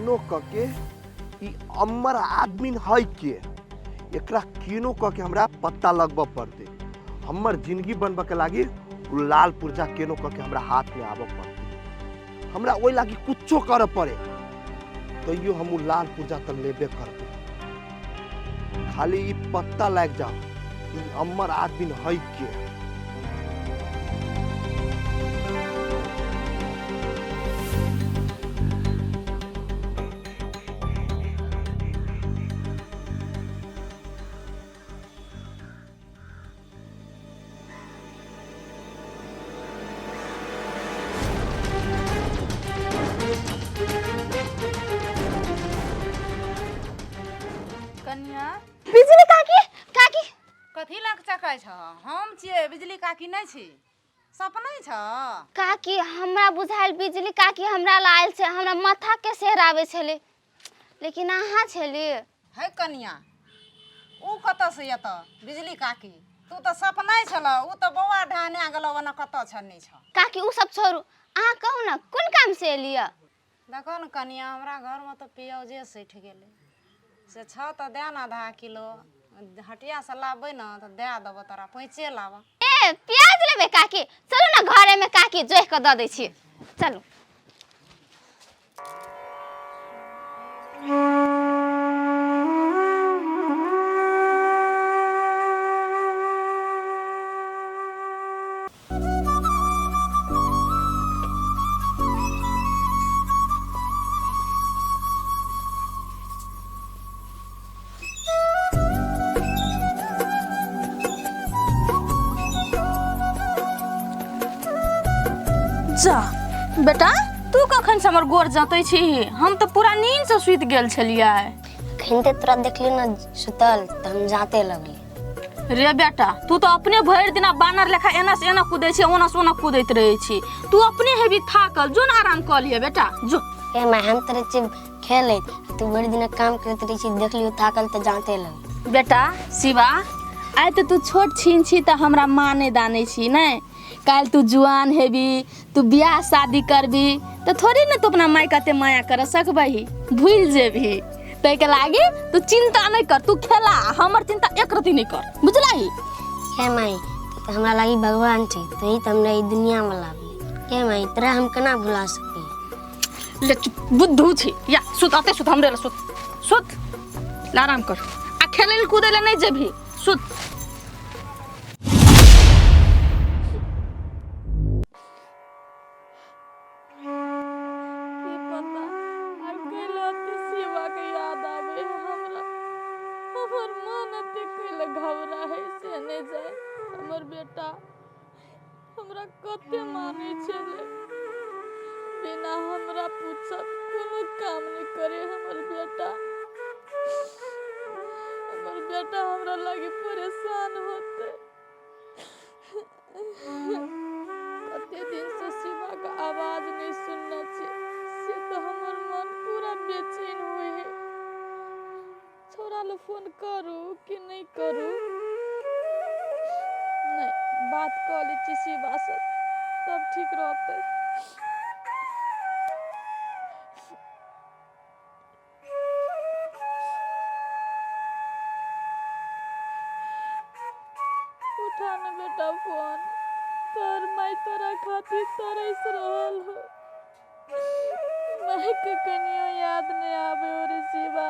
केनो कऽ के ई अमर आदमी है के, एकरा केनो कऽ के हमरा पता लगबऽ पड़तै। हमर जिंदगी बनबऽ के लागी उ लाल पुर्जा केनो कऽ के हमरा हाथ में आबऽ पड़तै। हमरा ओहि लागी कुछो करऽ पड़े तैयो हम उ लाल पुर्जा तऽ लेबे करबै। खाली ई पत्ता लागि जाओ ई अमर आदमी है के। कनिया बिजली काकी, काकी कथी लग चकै छ? हम छियै बिजली काकी नहि छी, सपनै छ? काकी हमरा बुझायल बिजली काकी हमरा ला आयल छै, हमरा माथा के सेहराबै छलै, लेकिन अहाँ छली। है कनिया, उ कतऽ से एतऽ बिजली काकी? तू तऽ सपनै छल, उ तऽ बौआ ढहना गेलौ, ओना कतऽ छ नहि छ। काकी उ सब छोड़ू, अहाँ कहू ने कोन काम से एलियै? देखो ने कनिया, हमरा घरमे तऽ पियाउजे सठि गेलै, से छ तऽ दए ने आधा किलो, हटियासँ लाबबै ने तऽ दए देबौ तोरा, पैंचे लाबऽ। ए प्याज लेबै काकी? चलू ने घरे में काकी जोहि कऽ दऽ दै छी, चलू। जा बेटा, तू कखन से हमर गोर जँतै छी? हम तऽ पूरा नींद से सुति गेल छलियै। अखन ते तोरा देखली न सुतल तऽ हम जाते लगली। रे बेटा, तू तऽ अपने भरि दिना बानर लेखा एना से एना कूदै छी, ओना से ओना कूदैत रहै छी, तू अपने हेबी थाकल, जो ने आराम कऽ लिहे बेटा, जो। ए माय, हम तऽ रहै छी खेलैत, तू भरि दिना काम करैत रहै छी, देखलियौ थाकल तऽ जाते लगली। बेटा शिवा, आइ तऽ तू छोट छिन छी तऽ हमरा मानै दानै छी, नहि काल्हि तू जुआन हेबी, तू बियाह शादी करबी तऽ थोड़ी ने तू अपना मायके एते माया कर सकबही, भूलि जेबही। ताहिके लागी तू चिंता नहि कर, तू खेला, हमर चिंता एक रत्ती नहि कर, बुझलही? हे माई, तू तऽ हमरा लागी भगवान छी, तू ही तऽ हमरा ई दुनियामे लाबली। हे माई, तोरा हम केना भुला सकी? ले चुप, बुद्धू छी, या सुत, अते सुत, हमरे लग सुत, सुत, ले आराम कर, आ खेलै लए कूदै लए नहि जेबही, सुत। की पता आइ कैला एते शिवा के याद आबे है हमरा, हमर मन एते कैला घबरा है से नहि जाय। हमर बेटा हमरा कते मानै छलै, बिना हमरा पूछत कोनो काम नहि करे हमर बेटा। हमर बेटा हमरा लागी परेशान होते। कते दिनसँ शिवाके आवाज नहि सुनने छी, से तऽ हमर मन पूरा बेचैन होइ है। छौड़ा लए फोन करू कि नहि करू? नहि, बात कऽ लै छी शिवासँ तब ठीक रहतै। उठा ने बेटा फोन, तोहर माय तोरा खातिर तरस रहल हो। माय के कनियो याद नहीं आवे हो रे शिवा,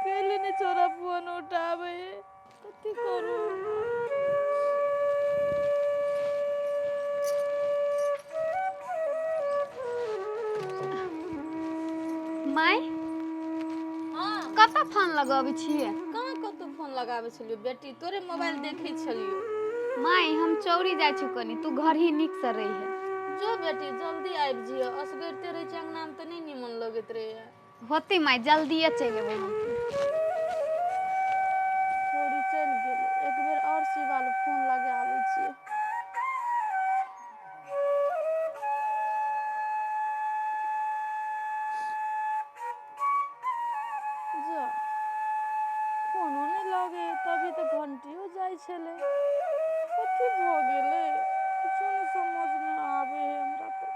कैले नहीं छोरा फोन उठावे, कथी करू? माय, कतऽ फोन लगाबै छियै? कहाँ कतौ फोन लगाबै छलियौ बेटी, तोरे मोबाइल देखै छलियौ। माय, हम चौरी जाइ छी कनी, तू घर ही नीक से रही है। जो बेटी, जल्दी आबि जियो, असगरते रहै छै अंगनामे तऽ नहि नीमन लगैत रहैए। होतै माय, जल्दिए चलि एबै हम। छौड़ी चलि गेलै, एक बेर आओर शिवा लए फोन लगाबै छियै। जा, फोनो नहि लगे, तभी तऽ घंटियो जाइ छलै। कथी भऽ गेलै? किछो नहि समझमे आबै है हमरा तऽ।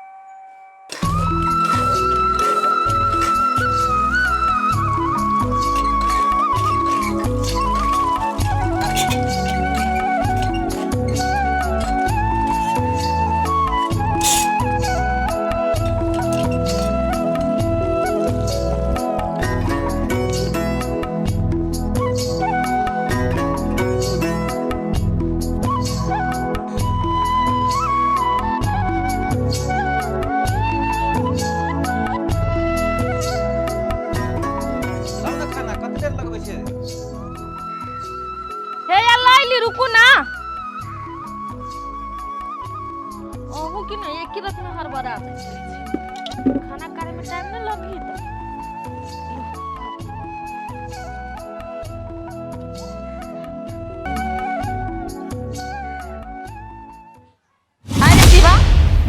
कि ना एक ही रात में हड़बड़ा जाइ छै। खाना खाए में टाइम नहीं लगी तो अरे शिवा,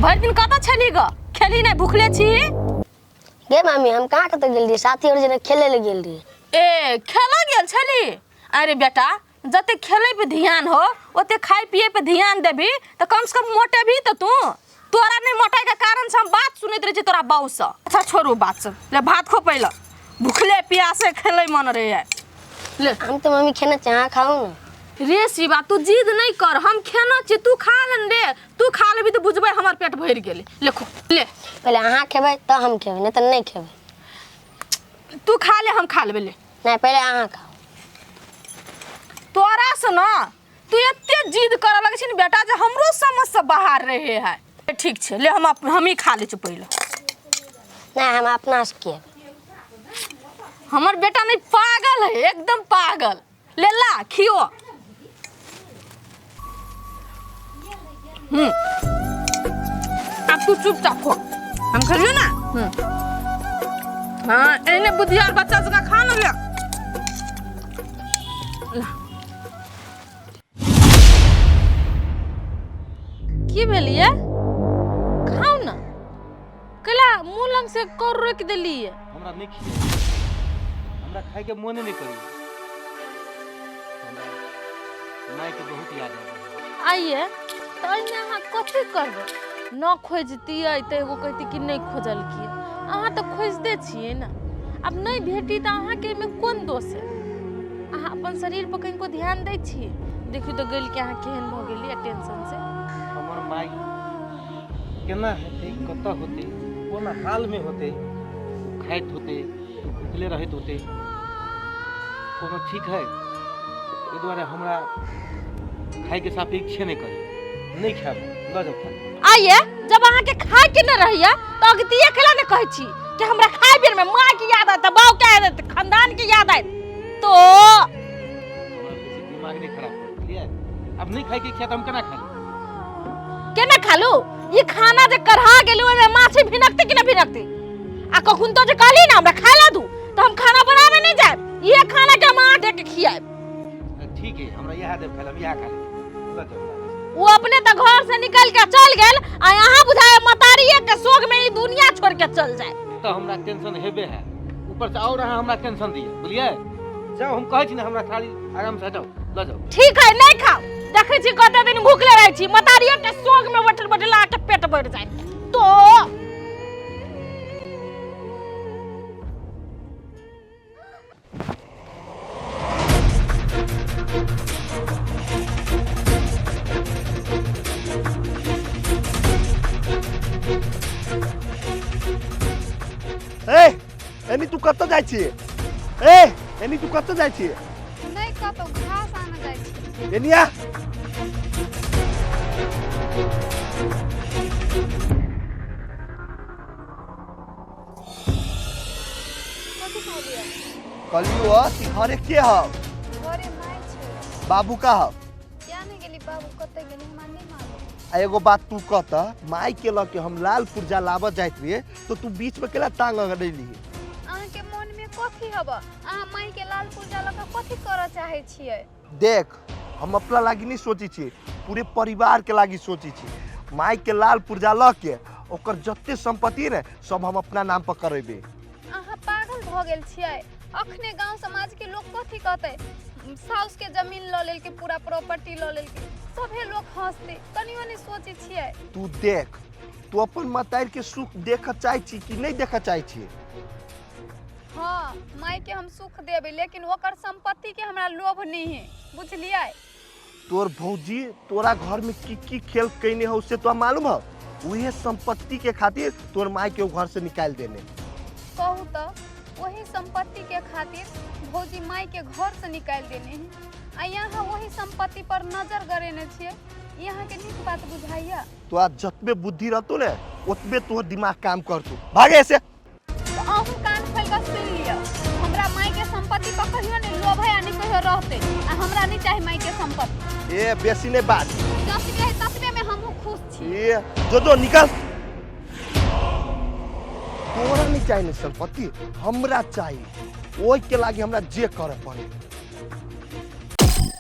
भरि दिन कतऽ छली ग? खेली नहि, भुखले छी? गे मामी, हम कहाँ कतऽ गेल रहियै, साथी और जेना खेले लए गेल रहियै। ए, खेलऽ गेल छली? अरे बेटा, जते खेले पे ध्यान हो ओते खाय पिए पे ध्यान देबी तऽ कम से कम मोटेबी। तऽ तू तोरा नहि मोटाइ के कारण से हम बात सुनैत रहै छी तोरा बाऊ से। अच्छा छोड़ू बात सब, ले भात खो पहिले। भुखले प्यासे खेलै मन रहै, ले। हम तऽ मम्मी खेने छी, अहाँ खाउ ने। रे शिवा, तू जिद नहि कर, हम खेना छी, तू खा ले ने रे। तू खा लेबी तऽ बुझबै हमर पेट भरि गेलै। ले खो ले। पहिले अहाँ खेबै तऽ हम खेबै, नहि तऽ नहि खेबै। तू खा ले, हम खा लेबै, ले। नहि, पहिले अहाँ खाउ। तोरा से ना तू एते जिद करऽ लगै छै ने बेटा, जे हमरो समझ से बाहर रहे है। ठीक छै, ले, हम हमही खा लै छी पहिले। नहि, हम अपना से खेबै। हमर बेटा नहीं पागल है, एकदम पागल। ले ला खियो। अब तू चुपचाप खो, हम खलियो ना। हाँ, एहने बुद्धियार बच्चा सबके खा ना ले। ला। की भेल ये? खाउ ना। कैला मुँह लग से कर रोकि देलियै? हमरा नहि खिए, हमरा खायके मोने नहि करी। हमरा मायके बहुत याद आबै। आइए तऽ एहिमे अहाँ कथी करबै? न खोजतियै तऽ एगो कहती कि नहि खोजलकियै। अहाँ तऽ खोजिते छियै ने। आब नहि भेटी तऽ अहाँके एहिमे कोन दोष है? अहाँ अपन शरीर पर कनिको ध्यान दै छियै? देखियौ तऽ गलि के अहाँ केहन भऽ गेलियै टेंशन से। हमर माय केना हेतै, कतऽ होतै, कोन हालमे होतै, खाइत होतै, भुखले रहैत होतै, कोनो ठीक है? एहि दुआरे हमरा खायके साफ इच्छे नहि करी। नहि खायब, लऽ जाउ खाना। आइए, जब अहाँके खाय के न रहैया तऽ अगतिये खेला ने कहै छी कि हमरा खाय बेर में माँ के याद आयत, बाप के याद आयत, खानदान के याद आयत तो हमरा बेसी दिमाग नहि खराब करू, बुझलियै? आब नहि खायके इच्छा तऽ हम केना खा लेब? केना खालू? ई खाना जे कढ़ा गेली ओहिमे माछी भिनकते कि न भिनकते? आ कखन तो जे कहली ना हमरा खाय ला दू, तऽ हम खाना बनाबे नहीं जायब। ये खाना के हम आटे के खियाएब। ठीक है, हमरा इएह देब खाय ला, हम इएह खा लेब, लऽ जाउ। वो अपने तऽ घर से निकल के चल गेल आ यहाँ बुझाए मतारिये के शोक में ई दुनिया छोड़ के चल जाए। तऽ हमरा टेंशन हेबे है, ऊपर से और अहाँ हमरा टेंशन दिए, बुझलियै? जाउ, हम कहै छी ने, हमरा खाली आराम से जाउ, लऽ जाउ। ठीक है, नहीं खाओ। देखै छी कते दिन भूखले रहै छी, मतारिये के शोक में बैठल बैठल अहाँके पेट बढ़ जाए तो। ए, एनी तू कतऽ जाइ छियै? ए, एनी तू कतऽ जाइ छियै? नहि कतौ, घास आने जाइ छी। एनी आ। कथी कहलियै? कहलियो कि घरे के हौ? घरे माय छै। बाबू का हौ? किया नहि गेली, बाबू कतऽ गेली हमरा नहि मालूम। आ एगो बात तू कह तऽ, माय के लऽ के हम लाल पुर्जा लाबऽ जाइत रहियै तऽ तू बीच में केला टांग अड़ेली? अहाँके मोनमे कथी हब? अहाँ मायके लाल पुर्जा लऽ कऽ कथी करऽ चाहै छियै? देख, हम अपना लागी नहीं सोचै छियै, पूरे परिवार के लागी सोचै छी। माय के लाल पुर्जा लऽ के ओकर जते संपत्ति है ने, सब हम अपना नाम पर करेबै। अहाँ पागल भऽ गेल छियै? अखने गांव समाज के लोग कथी कहतै? साउस के जमीन लऽ लेलकै, पूरा प्रॉपर्टी लऽ लेलकै, सभे लोग हंसतै। कनियो नहि सोचै छियै? तू देख, तू अपन मतारि के सुख देखऽ चाहै छी कि नहि देखऽ चाहै छी? हाँ, माय के हम सुख देबै, लेकिन ओकर संपत्ति के हमरा लोभ नहीं है, बुझलियै? तोर भौजी तोरा घर में की की खेल कैने हो से तोरा मालूम हो? उहे संपत्ति के खातिर तोर माय के घर से निकाल देने। कहू तऽ, वही संपत्ति के खातिर भौजी माय के घर से निकालि देने है आ यहाँ वही संपत्ति पर नजर गड़ेने छियै। ई अहाँके नीक बात बुझाइया? तोरा जतबे बुद्धि रहतो ने, ओतबे तोहर दिमाग काम करतो। भागे से। तऽ अहूँ कान खोलि कऽ सुनि लिअ, हमरा माय के संपत्ति पर कहियो नहि लोभ है आ नहि कहियो रहतै आ हमरा नहि चाही माय के संपत्ति। ए, बेसी नहीं बात। जतबे है ततबे में हमहूँ खुश छी। ए जो जो निकल। तोरा नहीं चाहिए ने संपत्ति, हमरा चाहिए। ओहि के लागी हमरा जे करे पड़े।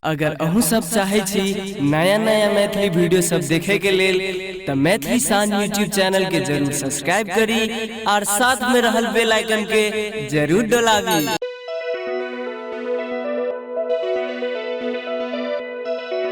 अगर अहूँ सब चाहे छी नया नया मैथिली वीडियो सब देखे के लेल त मैथिली शान यूट्यूब चैनल के जरूर सब्सक्राइब करी और साथ में रहल बेल आइकन के जरूर डोलाबी।